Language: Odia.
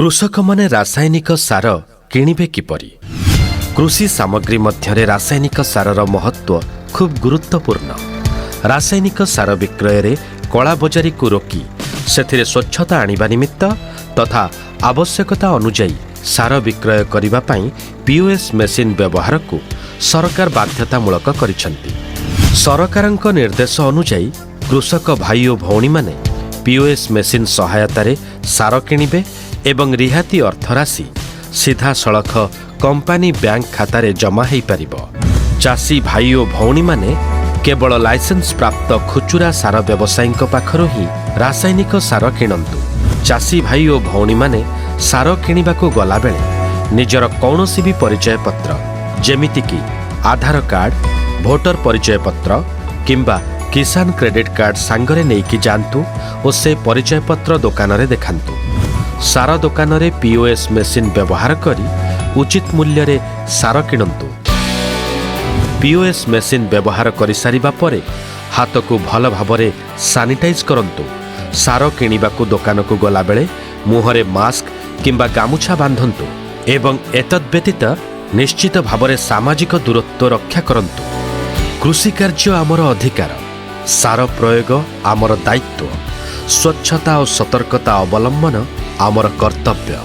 କୃଷକମାନେ ରାସାୟନିକ ସାର କିଣିବେ କିପରି? କୃଷି ସାମଗ୍ରୀ ମଧ୍ୟରେ ରାସାୟନିକ ସାରର ମହତ୍ତ୍ୱ ଖୁବ୍ ଗୁରୁତ୍ୱପୂର୍ଣ୍ଣ। ରାସାୟନିକ ସାର ବିକ୍ରୟରେ କଳାବଜାରୀକୁ ରୋକି ସେଥିରେ ସ୍ୱଚ୍ଛତା ଆଣିବା ନିମିତ୍ତ ତଥା ଆବଶ୍ୟକତା ଅନୁଯାୟୀ ସାର ବିକ୍ରୟ କରିବା ପାଇଁ ପିଓଏସ୍ ମେସିନ୍ ବ୍ୟବହାରକୁ ସରକାର ବାଧ୍ୟତାମୂଳକ କରିଛନ୍ତି। ସରକାରଙ୍କ ନିର୍ଦ୍ଦେଶ ଅନୁଯାୟୀ କୃଷକ ଭାଇ ଓ ଭଉଣୀମାନେ ପିଓଏସ୍ ମେସିନ୍ ସହାୟତାରେ ସାର କିଣିବେ ଏବଂ ରିହାତି ଅର୍ଥରାଶି ସିଧାସଳଖ କମ୍ପାନୀ ବ୍ୟାଙ୍କ ଖାତାରେ ଜମା ହୋଇପାରିବ। ଚାଷୀ ଭାଇ ଓ ଭଉଣୀମାନେ କେବଳ ଲାଇସେନ୍ସ ପ୍ରାପ୍ତ ଖୁଚୁରା ସାର ବ୍ୟବସାୟୀଙ୍କ ପାଖରୁ ହିଁ ରାସାୟନିକ ସାର କିଣନ୍ତୁ। ଚାଷୀ ଭାଇ ଓ ଭଉଣୀମାନେ ସାର କିଣିବାକୁ ଗଲାବେଳେ ନିଜର କୌଣସି ବି ପରିଚୟପତ୍ର, ଯେମିତିକି ଆଧାର କାର୍ଡ, ଭୋଟର ପରିଚୟପତ୍ର କିମ୍ବା କିଷାନ କ୍ରେଡିଟ୍ କାର୍ଡ ସାଙ୍ଗରେ ନେଇକି ଯାଆନ୍ତୁ ଓ ସେ ପରିଚୟପତ୍ର ଦୋକାନରେ ଦେଖାନ୍ତୁ। ସାର ଦୋକାନରେ ପିଓଏସ୍ ମେସିନ୍ ବ୍ୟବହାର କରି ଉଚିତ ମୂଲ୍ୟରେ ସାର କିଣନ୍ତୁ। ପିଓଏସ୍ ମେସିନ୍ ବ୍ୟବହାର କରିସାରିବା ପରେ ହାତକୁ ଭଲ ଭାବରେ ସାନିଟାଇଜ୍ କରନ୍ତୁ। ସାର କିଣିବାକୁ ଦୋକାନକୁ ଗଲାବେଳେ ମୁହଁରେ ମାସ୍କ କିମ୍ବା ଗାମୁଛା ବାନ୍ଧନ୍ତୁ ଏବଂ ଏତଦ୍ ବ୍ୟତୀତ ନିଶ୍ଚିତ ଭାବରେ ସାମାଜିକ ଦୂରତ୍ୱ ରକ୍ଷା କରନ୍ତୁ। କୃଷିକାର୍ଯ୍ୟ ଆମର ଅଧିକାର, ସାର ପ୍ରୟୋଗ ଆମର ଦାୟିତ୍ୱ, ସ୍ୱଚ୍ଛତା ଓ ସତର୍କତା ଅବଲମ୍ବନ ଆମର କର୍ତ୍ତବ୍ୟ।